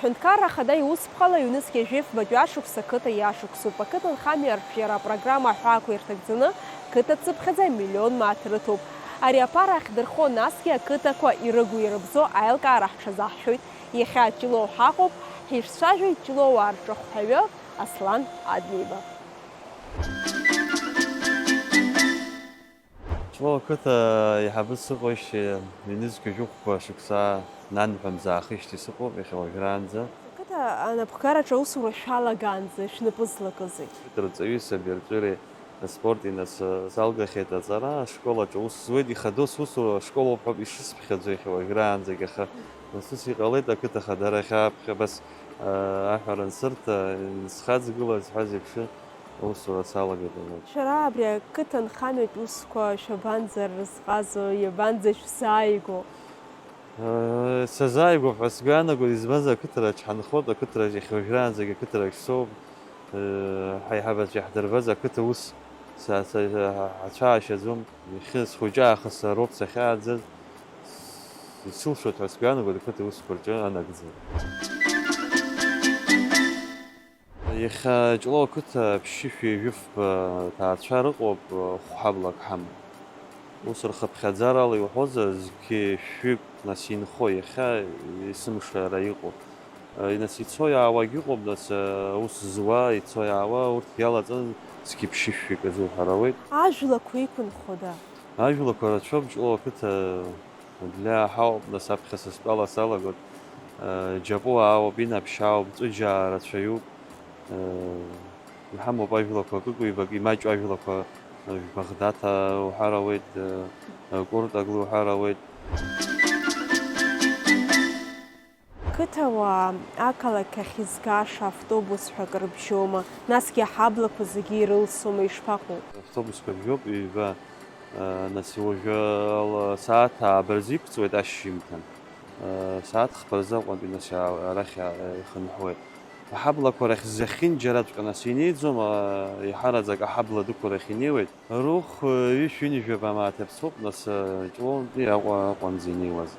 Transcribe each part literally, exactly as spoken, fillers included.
Ҳҳәынҭқарра Ахада иусԥҟала ҩнызқьи жәеи фбатәи ашықәс ақыҭа иашықәсуп. Ақыҭанхамҩа арҿиара апрограмма аҳәаақәа ирҭагӡаны, қыҭа цыԥхьаӡа миллион мааҭ рыҭоуп. Ари аԥара ахьдырхо, насгьы ақыҭақәа ирыгу-ирыбзоу аилкаара ҳҽазаҳшәоит. Иахьа Ҷлоу ҳаҟоуп, ҳишцәажәоит Ҷлоуаа рҿахәҳәаҩы Аслан Адлеиба. Ҷлоу ақыҭа еиҳабы сыҟоушьҭ, ҩнызқьи жәохәқәа шықәса нанҳәамзаахижьҭеи сыҟоуп, иахьа уажәраанӡа. Ақыҭа анапхгараҿы аусура шәалагаанӡа шәнапы злакызеи? Рҵаҩи саби рҵәыреи аспорти нас салгахьеит аҵара, ашкол аҿы аус зуеит, ихадоу сусура ашкол ауп ҳәа ишысԥхьаӡо иахьа уажәраанӡагь, аха нас ус иҟалеит, ақыҭа ахадарахь ааԥхьа абас, аа, аҳәара ансырҭа, схаҵгылаз ҳәа зеиԥшы. Аусура салагеит анык. Шәара абри ақыҭа нхамҩатә усқәа шәабанӡарызҟазо, иабанӡашәзааигәоу? Сазааигәоуп ҳәа сгәы иаанагоит, избанзар, ақыҭараҿ ҳанхоит, ақыҭараҿ иахьа уажәраанӡагь ақыҭараҿ соуп. Ҳаиҳабацәа иаҳдырбаз ақыҭа ус са, са, ҳацәаашьаӡом. Иахьа схәыҷы аахыс роуп сахьааӡаз. Исылшоит ҳәа сгәы иаанагоит ақыҭа усқәа рҿы анагӡара. Иахьа Ҷлоу ақыҭа ԥшьышәи жәыфба ҭаацәа рыҟоуп, хә-ҳаблак ҳамоуп. Ус рхыԥхьаӡарала иуҳәозар, зқьи шәҩык нас инхо, иахьа есымшара иҟоуп. Нас ицо-иаауагь ыҟоуп, нас аус зуа, ицо-иаауа, урҭ иалаҵаны зқьи ԥшьышәҩык азуҳәар ауеит. Ажәлақәа иқәынхода? Ажәлақәа рацәоуп Ҷлоу ақыҭа. Адлеиаа ҳауп, нас аԥхьа са стәала салагоит. Џьапуаа ауп, Инаԥшьаа ауп, Ҵәыџьаа рацәаҩуп. Иҳамоуп ажәлақәа кык-ҩбак, имаҷу ажәлақәа, Жәбаӷдаҭ уҳәар ауеит, Кәыртагла уҳәар ауеит. Қыҭауаа ақалақь ахь изгааша автобус ҳәа акыр бжьоума? Насгьы аҳаблақәа зегьы ирылсума, ишԥаҟоу? Автобусқәа бжьоуп, ҩба. Нас уажәы ала сааҭ ааба рзы иқәҵуеит ашьжьымҭан. Сааҭ хԥа рзы Аҟәантәи нас иаа-, арахь иаа-, ихынҳәуеит. Аҳаблақәа рахь зехьынџьараҵәҟьа нас инеиӡом, еиҳараӡак аҳабла дуқәа рахь инеиуеит. Рыхә ҩышә-ҩынҩажәаба мааҭ иаԥсоуп, нас Ҷлоунтәи Аҟәа-, Аҟәанӡа инеиуаз.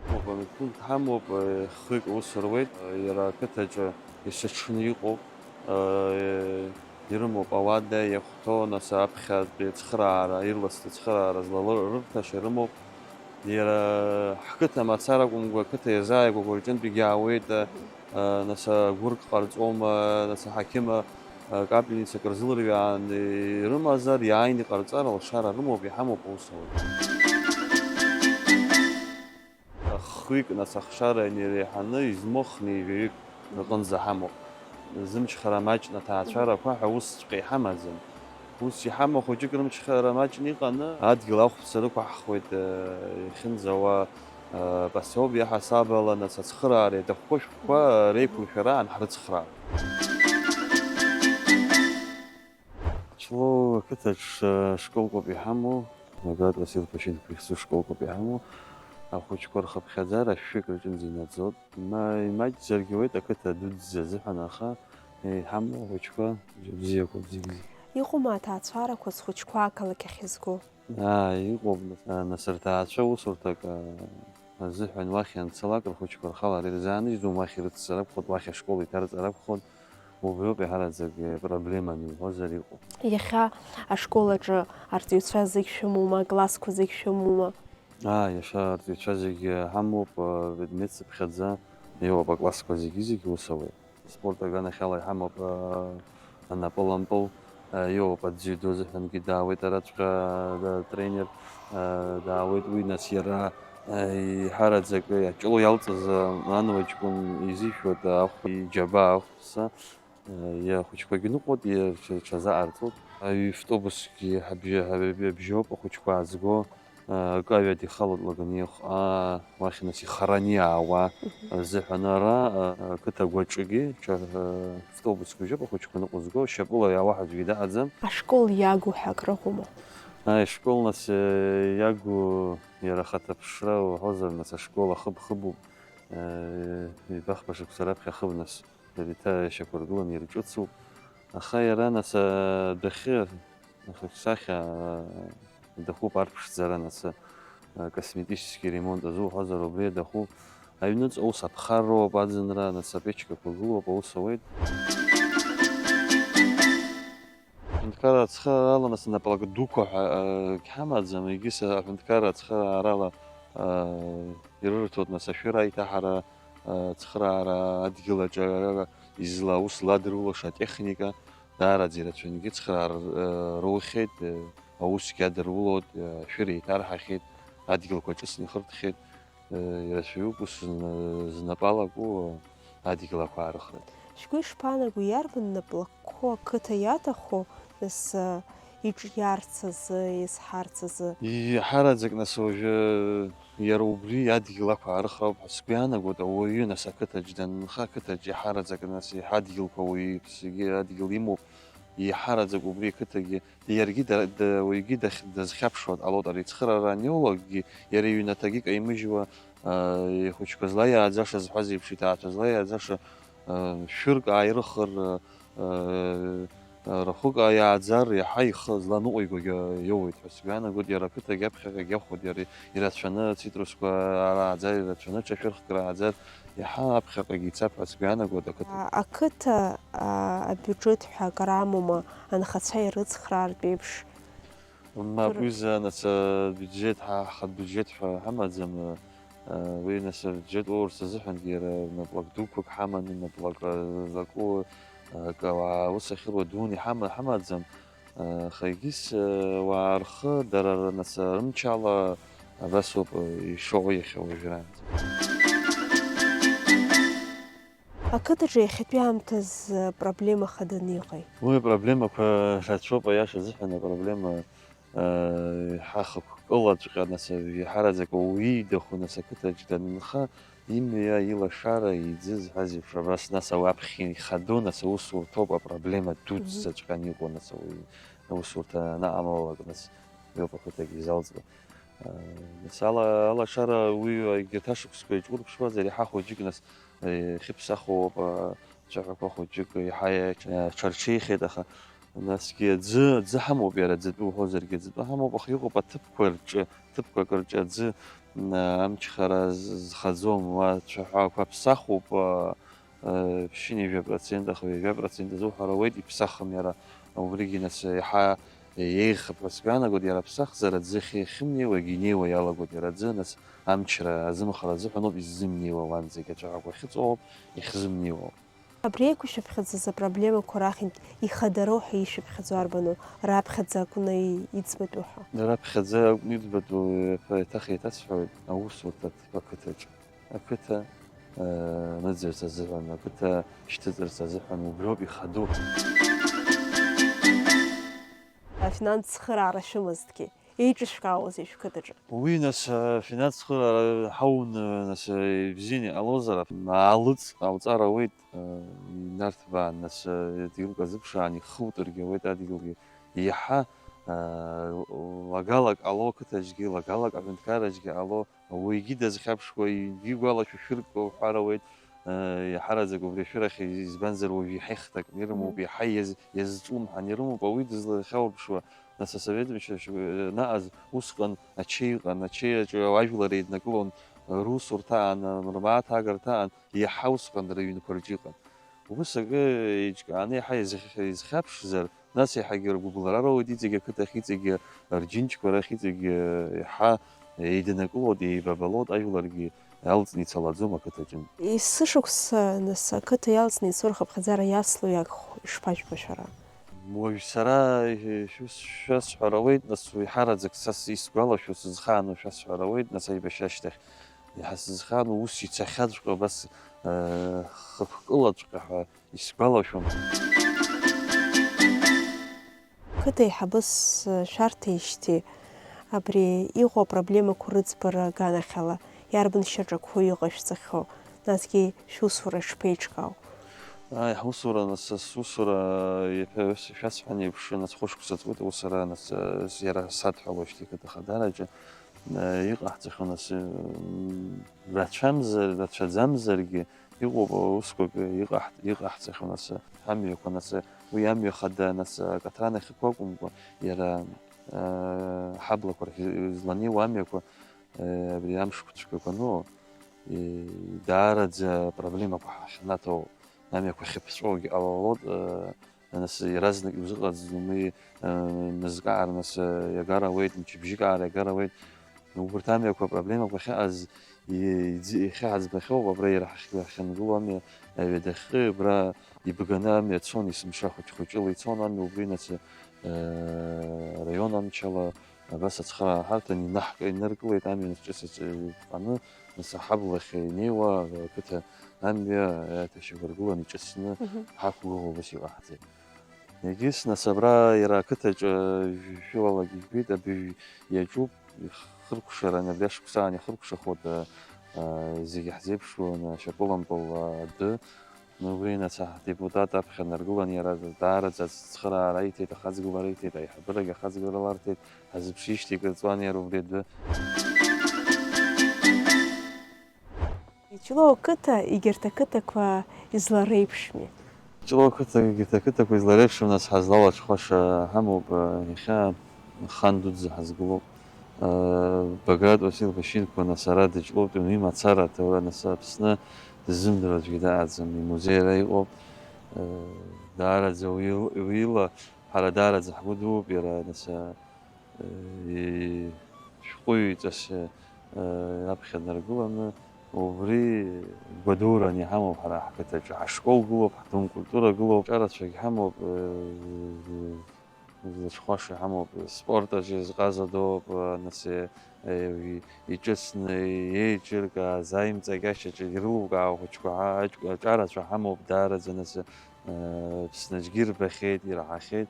Ҳамоуп, амедпункт ҳамоуп, хҩык аус руеит, иара ақыҭаҿы есыҽны иҟоуп, ирымоуп ауада, иахәҭоу, нас аԥхьатәи ацхыраара, ирласны ацхыраара злалырҭаша ирымоуп. Иара ҳқыҭа мацара акәымкәа, ақыҭа иазааигәақәо рҿынтәигьы аауеит, нас агәырк ҟарҵома, нас аҳақьым акапельница акыр зылырҩаан ирымазар, иааины иҟарҵар алшара рымоуп, иҳамоуп аус ауеит. Хҩык, нас, ахшара иреиҳаны измохны ҩажәаҩык рҟынӡа ҳамоуп. Зымчхара маҷны аҭаацәарақәа ҳәа усҵәҟьа иҳамаӡам. Ус иҳамоу хәыҷык рымчхара маҷны иҟаны, адгьыл ахәԥса рықәаҳхуеит, иахьынӡауа, посёлк иаҳасабала, нас, ацхыраареи аҭакқәоу шәҟәқәа реиқәыршәараан ҳрыцхраауеит. Ҷлоу ақыҭаҿ школкоуп иҳамоу, Ноград Васил Пашин ихьӡу школкоуп иҳамоу. Ахәыҷқәа рхыԥхьаӡара шәҩык рҿынӡа инаӡоит. Ма-, имаҷзаргьы ауеит ақыҭа дуӡӡа азыҳәан, аха иҳамоу ахәыҷқәа бзиақәоуп зегьы. Иҟоума аҭаацәарақәа зхәыҷқәа ақалақь ахь изго? Аа, иҟоуп, нас, нас рҭаацәа усурҭак, аа, азыҳәан уахь ианцалак, рхәыҷқәа рхала ирзааныжьӡом, уахь ирыццар акәхоит, уахь ашкол иҭарҵар акәхоит, убриоуп иаҳараӡак проблеманы иуҳәозар иҟоу. Иахьа ашкол аҿы арҵаҩцәа зегь шәымоума, аклассқәа зегь шәымоума? Аа, иахьа арҵаҩцәа зегь ҳамоуп, предмет цыԥхьаӡа иоуп, аклассқәа зегьы-зегьы ус ауеит. Спорт аганахьала иҳамоуп, аа, анапылампыл, аа, иоуп, адзиудо азыҳәангьы даауеит араҵәҟьа, да-, тренер, аа, даауеит, уи нас иара, аа, иҳараӡак Ҷлоу иалҵыз, аа, ануаҷкәын изишәоит, аа, ахә-, иџьабаа ахәԥса, аа, иахәыҷқәагьы ныҟәоит, иа-, ҽа-, ҽазаҟарҵоит. Аҩ-, автобусгьы ҳабжьы-, ҳабжьоуп ахәыҷқәа аазго. Акаҩ адихалоит Лаганиахә, аа, уахь нас ихараны иаауа азыҳәан ара, а, ақыҭа агәаҿгьы ҽа, а, автобусқәа жәаба хәыҷқәа ныҟәызго, шьапыла иаауа ҳәа аӡәгьы даҟаӡам. Ашкол иагу ҳәа акрыҟоума? Аи, ашкол нас, э, иагу иара ахаҭа аԥшра уҳәозар, нас ашкол ахыб-хыбуп, э, ҩбахԥа шықәса раԥхьа ахыб нас. Дара иҭаашьақәа ргыланы ирҿыцуп. Аха иара, нас, адәахьы, ахаҿсахьа, дыхуп арԥшӡара, нас, а, косметический ремонт азуҳәозар, убри адахуп. Аҩныҵҟа ус аԥхарроуп, аӡынра, нас апечкақәа гылоуп, аус ауеит. Аҳәынҭқарра ацхыраарала, нас, наплак дуқәа ҳәа, а, гьҳамаӡам, егьыс аҳәынҭқарра ацхыраарала, а, ирырҭоит, нас, ашәыр аиҭаҳара, а, ацхыраара адгьыл аҿы, а, изла-, аус зладырулаша атехника, даараӡа ирацәаҩнгьы ацхыраара, а, роухьеит, а, аусгьы адырулоит, а, ашәыр еиҭарҳахьеит, адгьылқәа ҿыцны ихыртхьеит. Ирацәаҩуп ус зна-, знапы алаку адгьылақәа аарыхра. Шәгәы ишԥаанаго, иарбан наплакқәоу ақыҭа иаҭаху, нас, иҿиарц азы, изҳарц азы? Иҳараӡак, нас, уажәы иара убри адгьыл ақәаарыхра ауп ҳәа сгәы иаанагоит, ауаҩы, нас, ақыҭаҿ данынха, ақыҭаҿ иҳараӡак, нас, иҳа адгьылқәа уаҩы иԥсгьы адгьыл имоуп, иҳараӡак убри ақыҭагьы Иаргьы да-, да-, уаҩгьы дахь-, дазхьаԥшуа дҟалоит, ари ацхыраара аниоулакгьы, иара иҩнаҭагьы каимыжьуа, аа, ихәыҷқәа злаиааӡаша зҳәаз еиԥш, иҭаацәа злаиааӡаша, аа, шәырк ааирыхыр, аа, рахәык ааиааӡар, иаҳа ихы зланыҟәигогьы иоуеит ҳәа сгәы иаанагоит, иара ақыҭагьы аԥхьаҟагьы ахәоит, иара ирацәаны ацитрусқәа арааӡар, ирацәаны аҽа шәырхк рааӡар, Иаҳа аԥхьаҟагьы ицап ҳәа сгәы иаанагоит ақыҭа. А, ақыҭа, а, абиуџьет ҳәа акыр амоума, анхацәа ирыцхраартә еиԥш? Мап, Кыр- уи заанаҵ абиуџьет, ҳа ҳхатә биуџьет ҳәа ҳамаӡам, а, уи нас абиуџьет уоурц азыҳәангьы иара наплак дуқәак ҳаманы, наплак, а, закәу, а, акы ауаа аус ахьыруа дуун иҳама-, ҳамаӡам. Аха егьыс, ауаа рхы дара рнацарымчала абас ауп ишыҟоу иахьа уажәраанӡа. Ақыҭаҿы иахьатәи аамҭазы проблема хаданы иҟеи? Уи апроблемақәа рацәоуп, аиаша азыҳәан апроблема, еиҳа хықәкылаҵәҟьа, нас, еиҳараӡак ауаҩы иидахо, нас, ақыҭаҿы данынха, Имҩа, илашара, иӡы зҳәаз еиԥш, абас, нас, ауаҩ аԥхьа ихадоу, нас, аусурҭоуп апроблема дуӡӡаҵәҟьаны иҟоу, нас, ауаҩы аусурҭа анаҟамлалак, нас, иоуп ақыҭагьы изалҵуа. Нас, ала-, алашара уи егьырҭ ашықәсқәа иҿурԥшуазар, иаҳа хәыҷык, нас, ихьыԥсахуп, а, цәаҳәақәа хәыҷык, иаҳа иаҽ-, аҽарҽеихьеит, аха, насгьы аӡы, аӡы ҳамоуп, иара аӡатәы уҳәозаргьы аӡатәы ҳамоуп, аха иҟоуп аҭыԥқәа рҿы, ҭыԥқәак рҿы аӡы, м, амчхара з-, зхаӡом, уа ацәаҳәақәа ԥсахуп, а, а, ԥшьынҩажәа процент, аха ҩажәа процент азы уҳәар ауеит, иԥсахым иара, убригьы, нас, иаҳа еиӷьхап ҳәа сгәы иаанагоит, иара аԥсахзар аӡы ахьы иахьымнеиуагьы инеиуа иалагоит, иара аӡы, нас, амчра азымхара азыҳәаноуп иззымнеиуа, уанӡагь ацәаҳәақәа ахьыҵоуп, иахьзымнеиуа. Абри аиқәшәыԥхьаӡаз апроблемақәа рахьынтә ихадароу ҳәа ишәыԥхьаӡо арбану, раԥхьаӡа акәны иӡбатәу ҳәа? Раԥхьаӡа акәны иӡбатәу, еиҭах еиҭасҳәоит, аусурҭа ақыҭаҿ. Ақыҭа, э, ныӡырц азыҳәан, ақыҭа шьҭыҵырц азыҳәан убриоуп ихадоу. Афинанс цхыраара шәымазҭгьы, еиҿышәкаауазеи шәқыҭаҿы? Уи, нас, афинанс цхыраара ҳауны, нас, ибзианы иҟалозар, аалыҵ ҟауҵар ауеит, инарҭбаан, нас, адгьылк азыԥшаан, ихылтыргьы ауеит адгьылгьы. Еиҳа, лагалак ало ақыҭаҿгьы, лагалак аҳәынҭқарраҿгьы ало, ауаҩгьы дазхьаԥшуа, егьи игәалашәо шәырк уҳәар ауеит, еиҳараӡак убри ашәырахь, избанзар, уажә иаҳа ихҭакны ирымоуп, Мгм. иаҳа иаз-, иазҿлымҳаны ирымоуп, ауаҩы дызлахьаурԥшуа, нас асовет мчра анаҟаз усҟан ачеи ыҟан, ачеи аҿы ауаажәлар еиднакылон, русурҭа аан, рмааҭ агарҭа аан, иаҳа усҟан рыҩнқәа рҿы иҟан. Убыс акы еиҿкааны иаҳа изх-, изхьаԥшзар, Нас еиҳагьы ргәыбылра роуеит, иҵегь ақыҭахь, иҵегь рџьынџьқәа рахь, иҵегь еиҳа еиднакылоит, еибабалоит, ажәларгьы иалҵны ицалаӡом ақыҭаҿынтә. Есышықәса, нас, ақыҭа иалҵны ицо рхыԥхьаӡара иацло иагхо ишԥажәбо шәара? Уажә сара шәас-, шәасҳәар ауеит, нас, уи ҳараӡак са исгәалашәо, сызхаану шәасҳәар ауеит, нас, аибашьра ашьҭахь иаҳа сызхаану ус ицахьаҵәҟьоу абас, э, хықәкылаҵәҟьа ҳәа Исгәалашәом. Қыҭа аиҳабыс шәарҭеижьҭеи абри иҟоу апроблемақәа рыӡбара аганахьала иарбан шьаҿақәоу иҟашәҵахьоу, насгьы шәусура ишԥеиҿкаау? Аи, ҳусура, нас, сусура, иаҳәа-, шәасҳәан еиԥш, нас, хәышықәса ҵуеит аус ара, нас, иара садҳәалоижьҭеи ақыҭа хадараҿы, э, иҟаҳҵахьоу, нас, э, м, рацәамзар, рацәаӡамзаргьы, Иҟоуп аусқәак иҟаҳ-, иҟаҳҵахьоу, нас, ҳамҩақәа, нас, уи амҩа хада, нас, акаҭран ахьықәу акәымкәа, иара, аа, ҳаблақәа рахь изланеиуа амҩақәа, Абри амшқәа цәгьақәа ану, даараӡа проблемақәа ҳахьнаҭо, амҩақәа ахьыԥҵәогьы ҟалалоит, нас иаразнак иузыҟаҵом, уи мызкы аарныс иагар ауеит, мчыбжьык аара иагар ауеит. Убарҭ амҩақәа апроблемақәа ахьыҟаз, иӡ-, иахьа ҳаӡбахьоуп, абра иара ҳахь-, ҳахьангылоу амҩа ҩадахьы, абра ибганы амҩа цон, есымша хәыҷ-хәыҷыла ицон амҩа, убри нас, э, раион амчала, абас ацхырааҳәа ҳарҭан инаҳк-, инаркылеит амҩа ҿыц иаҿ-, иҟаны, нас аҳаблахь инеиуа, ақыҭа амҩа аҭашьақәа ргыланы иҿыцны Мгм. ҳақәгылоуп, ус иҟаҳҵеит. Егьыс, нас, абра иара ақыҭаҿы жәа-, жәылалагьы ижәбеит, абыжә иаҿуп, ихыркәшараны, абри ашықәсаан ихыркәшахоит, а, а, зегьы ҳзеиԥшуан, ашьапылампыл, а, адәы. Убри, нас, аҳ-, депутат аԥхьа наргылан, иара даараӡа ацхыраара аиҭеит, ахаҵгылара аиҭеит, аиҳабырагь ахаҵгылара ларҭеит, ҳазыԥшижьҭеи кыр ҵуан иара убри адәы. Ҷлоу ақыҭа егьырҭ ақыҭақәа излареиԥшми? Ҷлоу ақыҭа егьырҭ ақыҭақәа излареиԥшым, нас, ҳазлалаҽхәаша ҳамоуп, иахьа хан дуӡӡа ҳазгылоуп. Баграт Васил-иԥа Шьынқәба, нас, ара дыҷлоуп, уи мацара аҭауа, нас, Аԥсны дыззымдыруа аӡәгьы дыҟаӡам, имузеи ара иҟоуп. Даараӡа уи ил-, уи ила ҳара даараӡа ҳгәы дууп, иара, нас, шәҟәыҩҩҵас, э, аԥхьа днаргыланы, убри гәадуран иҳамоуп ҳара ҳқыҭаҿы. Ҳашкол гылоуп, ҳдом культура гылоуп, ҿарацәагь ҳамоуп, э, зыҽхәаша ҳамоуп, спорт аҿы изҟазадоуп, э, нас, э, э, иҿыцны еиҿыркааз аимҵакьашьаҿы ирылукаау ахәыҷқәа, аҷ-, аҿарацәа ҳамоуп даараӡа, нас, э, Аԥсны аӡәгьы ирбахьеит, ираҳахьеит.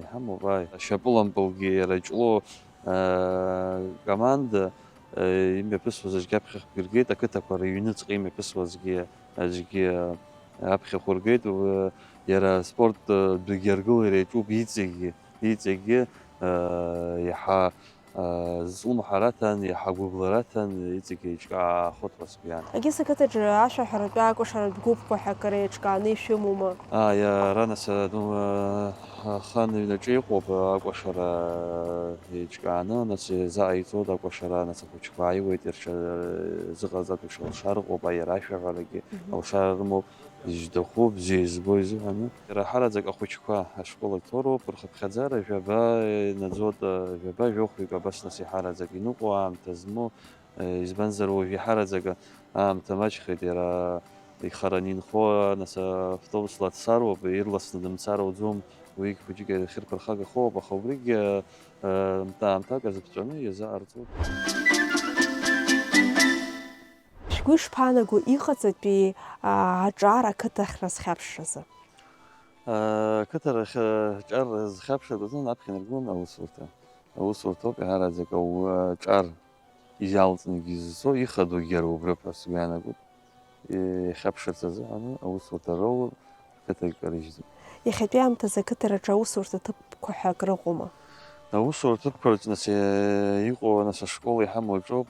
Иҳамоуп, ааи. Ашьапылампылгьы иара Ҷлоу, аа, команда, э, имҩаԥысуаз аӡәгьы аԥхьахә иргеит, ақыҭақәа рыҩныҵҟа имҩаԥысуазгьы аӡәгьы аԥхьахә ргеит. Уи, иара аспорт, э, дәгьы аргылара иаҿуп иҵегьы, иҵегьы, э, иаҳа, э, зҿлымҳара аҭан, иаҳа гәыблра аҭан, иҵегьы еиҿкаахоит ҳәа сгәы иаанагоит. Агьыс ақыҭаҿы ашәаҳәаратәы акәашаратә гәыԥқәа ҳәа акыр еиҿкааны ишәымоума? Ааи, ара, нас, аду-, ахан аҩнаҿы иҟоуп акәашара еиҿкааны, нас, изааиҵоит акәашара, нас, ахәыҷқәа ааиуеит, ирҽа-, зыҟаҵатәу алшара ыҟоуп, аиара ашәаҳәарагьы Мгм. алшара рымоуп, изҭаху бзиа избо изыҳәаны. Иара ҳараӡак ахәыҷқәа ашкол аҿы роуп, рхыԥхьаӡара жәаба инаӡоит, жәаба жәохәҩык абас, нас, иҳараӡак иныҟәо аамҭа змоу, Избанзар, уажә иҳараӡак аамҭа маҷхеит, иара ихараны инхо, нас, автобусла дцароуп, ирласны дымцар ауӡом, уигь хәыҷык ихьырԥырхагахоуп, аха убригь, э, э, аамҭак азыԥҵәаны иазаҟарҵоит. Шәгәы ишԥаанаго иҟаҵатәи, а, аҿар ақыҭа ахьразхьаԥшразы? Э, ақыҭа рахь, э, аҿар зхьаԥшыртә азын аԥхьа инаргылон аусурҭа. Аусурҭоуп иаҳараӡак ауу-, аҿар иалҵны егьизцо, ихадоугьы иара убриоуп ҳәа сгәы иаанагоит. Ихьаԥшырц азыҳәаны аусурҭа роур, ақыҭагь карыжьӡом. Иахьатәи аамҭазы ақыҭараҿы аусурҭа ҭыԥқәа ҳәа акрыҟоума? Аусурҭа ҭыԥқәа рҿы, нас, иҟоу, нас, ашкол иҳамоу аҿоуп,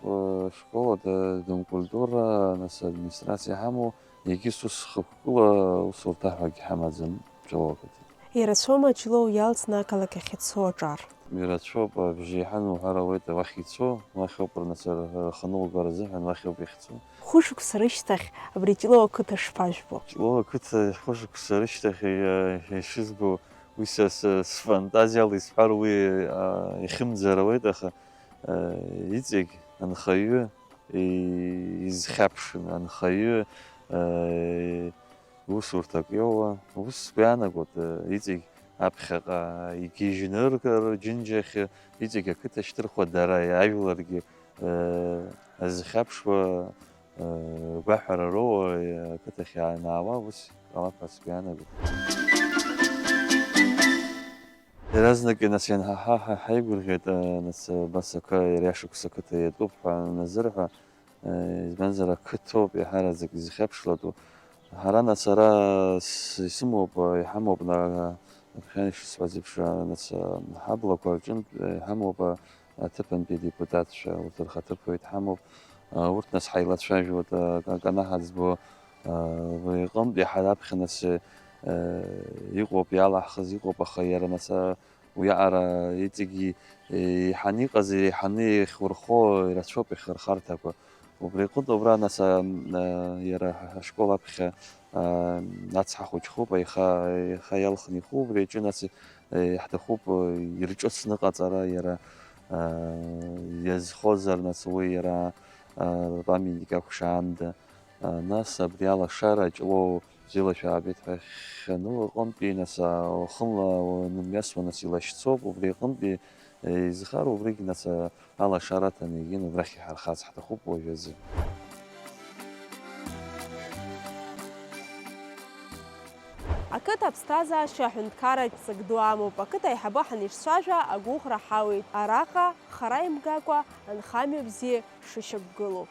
ашкол, адомкультура, нас, администрациа иҳамоу, егьыс ус хықәкыла аусурҭа ҳәагьы ҳамаӡам. Ҷлоу ақыҭа. Ирацәоума Ҷлоу иалҵны ақалақь ахь ицо аҿар? Ирацәоуп, абжеиҳан уҳәар ауеит, уахь ицо, уахь ауп рнацәа рханыҟәгара азыҳәан, уахь ауп иахьцо. Хәышықәса рышьҭахь абри Ҷлоу ақыҭа шԥажәбо? Ҷлоу ақыҭа хәышықәса рышьҭахь, э, ишызбо, уи са, са сфантазиала исҳәар, уи, а, ихьымӡар ауеит, аха, э, иҵегь анхаҩы и-, изхьаԥшын, анхаҩы, э, усурҭак иоуа, ус сгәы иаанагоит, э, иҵегь аԥхьаҟа игьежьны рк-, рџьынџьахь, иҵегь ақыҭа шьҭырхуа дара, ажәларгьы, э, азхьаԥшуа, э, гәаҳәара роуа, э, ақыҭахь иаанаауа, ус иҟалап ҳәа сгәы иаанагоит. Иаразнак, нас, ианҳаҳа, ҳа-, ҳаигәырӷьеит, э, нас, э, абас ақы-, иара иашықәс ақыҭа иатәуп ҳәа аназырҳәа, э, избанзар, ақыҭоуп иаҳараӡак изхьаԥшлатәу. Ҳара, нас, ара с-, исымоуп, э, иҳамоуп, на-, ԥхьан ишысҳәаз еиԥш, э, нас, э, ҳаблақәа рҿынтә, э, иҳамоуп, э, аҭыԥантәи адепутатцәа, урҭ рхаҭыԥуаҩ дҳамоуп. Э, урҭ, нас, ҳаилацәажәоит, э, ак-, анаҳаӡбо, э, уи иҟынтә иаҳа раԥхьа, нас, э, иҟоуп, иалаҳхыз иҟоуп, аха иара, нас, э, Уиаҟара иҵегьы еиҳаны иҟаз, еиҳаны еихурхо ирацәоуп иахьа рхарҭақәа. Убри аҟынтә убра нас, а, а, иара ҳашкол аԥхьа, а, ацҳа хәыҷхуп, аиха, аиха иалхны иху, убри аҿы нас, а, иаҳҭахуп, а, ирҿыцны ҟаҵара, иара, а, иазхозар нас уи иара, а, памятник акәшаанда. А, нас абри алашара Ҷлоу бзиала шәаабеит ҳәа хьанылаҟынтәи, нас, а, уахынла уанымҩасуа, нас илашьцоуп, убри аҟынтәи, а, изхароу убригь, нас, а, алашара аҭаны егьин убрахь иҳархарц ҳҭахуп уажәазы. Ақыҭа аԥсҭазаашьа аҳәынҭқарратә ҵак ду амоуп. Ақыҭа аиҳабы ҳанишцәажәа, агәыӷра ҳауеит. Араҟа, хара имгакәа, анхамҩа бзиа шышьақәгылоу.